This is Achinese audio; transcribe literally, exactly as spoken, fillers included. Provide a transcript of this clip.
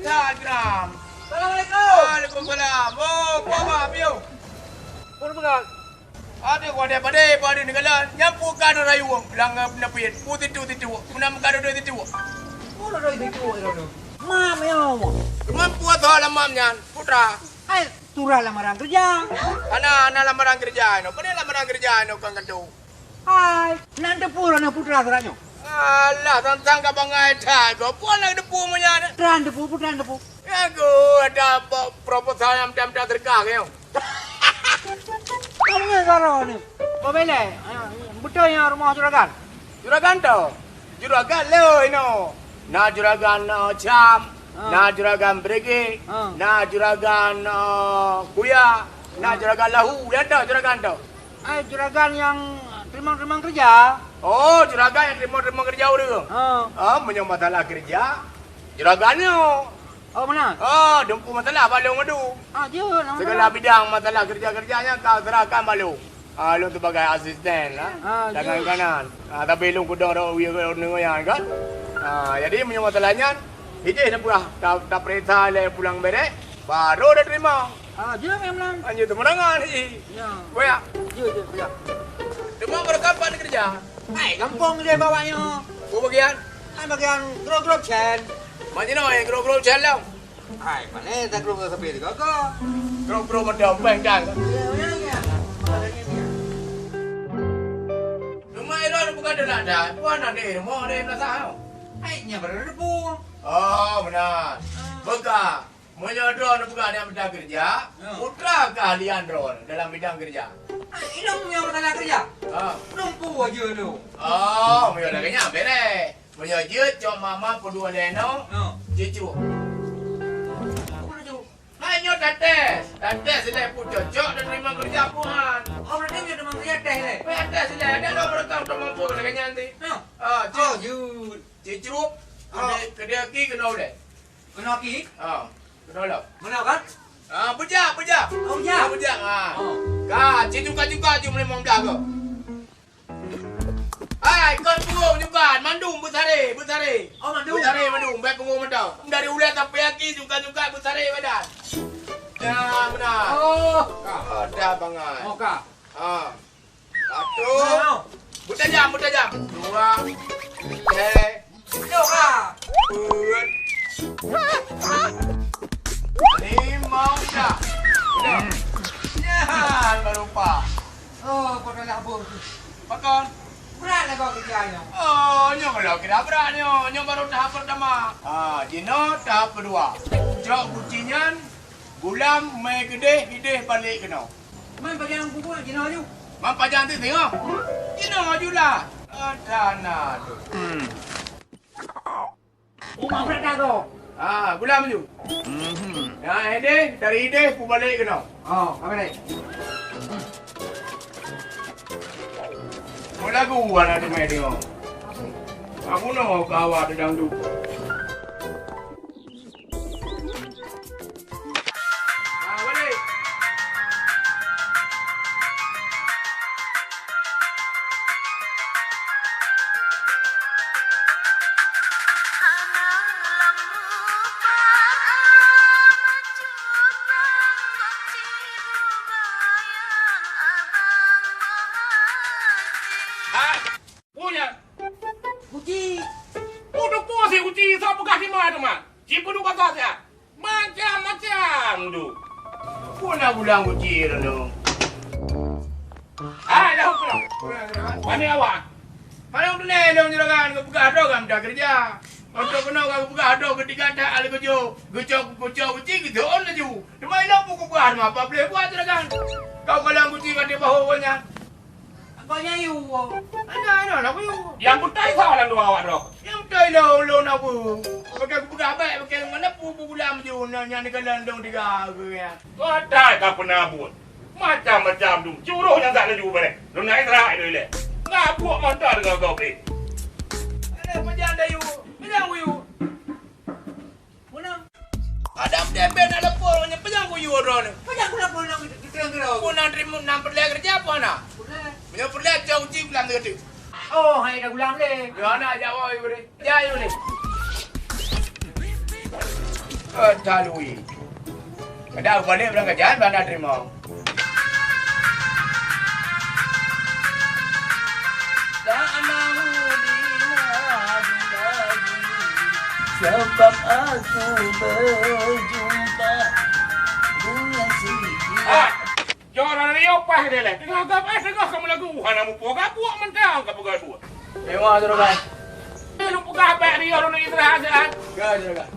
Instagram. Assalamualaikum. Waalaikumsalam. Oh, kuah bah, piu. Pun pegang. Ada kuah dia pada, pada ni kalau nyapu kan rayu lang nepit. Pu situ situ. Pun nama kado situ. Pun ada situ, ada. Mam ya. Mampu atau lamam nyan, putra. Hai, turah lamaran kerja. Ana, ana lamaran kerja no. Pada lamaran kerja no kan kado. Hai, nan teupeu aneuk putra seurat nyoe. Alah, sang-sang ka bangai that gob. Peue aneuk teupeu meunyan? Putra teupeu, putra teupeu. Ya, go, ada ba-, proposal nyang mita-mita seudeukah keu nyoe. Kamu ngeut karo ni. Babele, beutôi nyoe rumoh juragan? Juragan tu? Juragan le inoe. Na juragan, eh, cam, ah, na juragan beureuguih, ah, na juragan, eh, kuya, na, ah, juragan lahu. Ya tu juragan tu. Ai, juragan nyang teurimong-teurimong keureuja. Oh, juragan nyang teurimong-teurimong keureuja ureueng. Ha. Ah, meunyoe masalah keureuja, juragan nyoe. Oh, meunan? Ah, dumpeue masalah bak lôn madu. Ah, jeuet, segala bidang masalah keureuja-keureuja nyan ka serahkan bak lôn. Ah, lôn sibagai asisten lah. Ah, tangan kanan. Ah, tapi lôn kudong rot wie ngon nyan kan. Ah, jadi meunyoe masalah nyan, ideh na peugah ta-, tapeuriksa lé pulang berek, baru teurimong. Ah, jeuet memang. Anjir teumeunangan hi. Ya. Boyak. Jeuet, jeuet, ya. Teuma baroe kapan keureuja? Hai, gampông lé bawah nyoe. Peue bagian? Hai, bagian grup-grup Cen. Mak jinoe, eh, grup-grup Cen lom. Hai, pane ta grup sabe teugogo. Grup-grup mantong peh kan. Ya, ya, ya. Teuma iro bukan dak-dak, bukan ade, mau ade peurasaan. Hai, nya baru debu. Oh, benar. Ah. Beuka. Meunyoe droeneuh peugah nyang mita keureuja, ya, putra keahlian droeneuh dalam bidang keureuja. Ah, inong nyang mita keureuja? Ha. Dumpeue aja tu. Oh, meunyoe lagèe nyan, bèrèh. Meunyoe jeuet, cok mama peudua lé nyoe, ya, cicuk. Apa tu? Hai nyoe tates. Tates ilèe peue cocok dan teurimong keureuja peue han. Oh, berarti nyoe teurimong keureuja tes ilèe? Weh, tes ilèe. Ada dua meureuka untuk mampu lagèe nyan ti. Ya. Ah, cok. Oh, jeuet. Cicuk, oh, keudeh, keudeh aki keunoe ulèe. Keunoe aki? Ah, keunoe lom. Meunoe kan? Ah, beujak, beujak. Oh, beujak. Ah, beujak, ah. Oh. Ka, cit cuka-cuka ju meulimong blah goe. Hai, kon punggong jukan, mandum beusaré, beusaré. Oh, mandum? Beusaré mandum, bèk punggong mantong. Dari ulèe sampai aki, cuka-cuka beusaré badan. Nah, meunan. Oh. Ka. Ada bangai. Oh, ka. Ah. Satu. Nah. Beutajam, beutajam. Dua. Tiga. Aduh, ha. Empat. Lima dah. Dah. Nyan baru empat. Oh, kau dah labur tu. Pakon? Berat lah kau kerja nyoe. Oh, nyoe kalau kira berat nyoe. Nyoe baru tahap pertama. Ah, jinoe tahap kedua. Cok guci nyan, gulam, mè keudeh, ideh balik keunoe. Man pajan bubuk jinoe aju. Man pajan tu tengok. Jinoe aju lah. Ada na tu. Hmm. Uma berat dah kau. Ah, gulam aju. Mhm. Ya, ideh, dari ideh, ku balik keunoe. Oh, apa ni? Mau lagu anak tu main tengok. Aku nak kawa tu dangdut. Punya. Kuci. Udah pusing kuci, sa peugah di mana, Mak? Ci peuduek bagaih siat. Macam-macam tu. Pun nak pulang kuci tu. Ah, dah pulang. Mana awak? Mana tu ni, dong juragan, kau peugah tu kan dah kerja. Untuk kena kau peugah tu ketika tak ada kerja. Gecok, gecok kuci, gitu on laju. Cuma ilok pun kau peugah, apa boleh buat juragan? Kau kalau kuci kat dia bahu kau nya. Apa nyan yue? Hana, hana, hana yue. Nyang beutôi soe lam dua awak droe? Nyang beutôi lôn, lôn apa? Pakai kupeugah bèk, pakai mana pu-pu gulam ju, na, nyang dikalon dong tiga ke ya. Patai ka peuna buet. Macam-macam tu. Curoh nyang tak laju bareh. Lôn naik serak dulu leh. Ngabuk mantong dengan kau, eh. Ada pajan dah yue. Bilang yue. Meunan. Adam dembé na lapor nyan peujang kuyue droeneuh. Peujang kuyue droeneuh. Keu nan teurimong nan peureulèe keureuja peue hana? Peureulèe. Meunyoe peureulèe, cok uji gulam teuh. Oh, hai dah gulam lé. Ya, na jak woe, Ibu deh. Ya, Ibu deh. Ketalui. Kada balik barang kajak bana terima. Tak mau diadu lagi, sebab aku berjumpa dengan si. Ah! Jom, Rio, pah dia leh. Tengah gap, eh, tengah kamu lagu. Hana mupo gabuk mentang ka peugah dua. Memang, Juragan. Eh, lu peugah baik Rio, lu istirahat, istirahat. Ka, Juragan.